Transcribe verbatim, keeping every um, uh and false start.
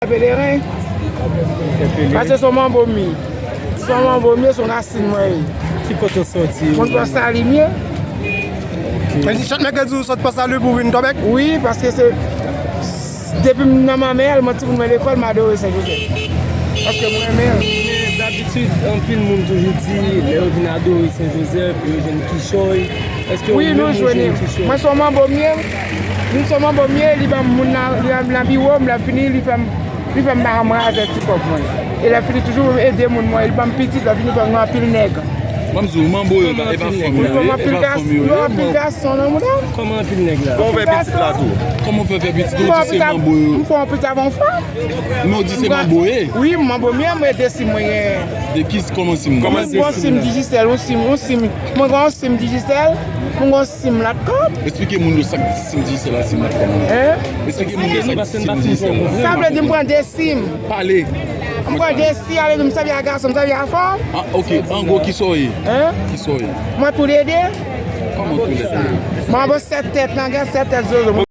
Pelerin. Paske se yon manbo m ye. Se yon manbo m ye, se yon rasin mwen ye. Ki kote w soti? Mwen pran Salimye. Men si chak nèg di w sot pran Salimye pou vin Kòbèk? Wi, paske se depi m nan manmèl, mwen timoun mwen lekòl, m adore Sen Jozèf. Paske mwen renmen l. Men dabitid, anpil moun toujou di, lè yo vin adore Sen Jozèf, yo jwenn kichòy. Èske ou menm ou jwenn kichòy? Wi, nou jwenn li. Mwen se yon manbo m ye. Mwen se yon manbo m ye, li ban m moun nan, li ban m nan biwo m, lè fini, li fè m, li fè m ba m razè ti kòb mwen. E lè fini toujou ede moun mwen, li ban m pitit, lè fini fè m gen anpil nèg. Ban m di w, manbo yo, e pa fanm yo ye, e pa fanm yo ye. Yo anpil gason nan moun nan. Kòman anpil nèg la? Kòman w fè pitit la tou? Kòman w fè fè pitit? Ou di se manbo yo. M fè yon pitit avè yon fanm. Men w di se manbo ye? Wi, manbo m ye, mwen ede si mwen gen. De ki, kòman si m? Mwen gen yon sim Digicel, yon sim, yon sim. Mwen gen yon sim Digicel, mwen gen yon sim Latcom. Esplike moun yo sa k di sim Digicel la, sim Latcom la. Hein? Esplike moun yo sa k di sim Digicel la. Sa vle di m pran de sim. Pale. M pran de sim, ale di m sèvi a gason, m sèvi a fanm. Ah, ok. An gwo, kisa w ye? Hein? Kisa w ye? Mwen toulede. Kòman toulede? Mwen avè sèt tèt nègre, sèt tèt zozo.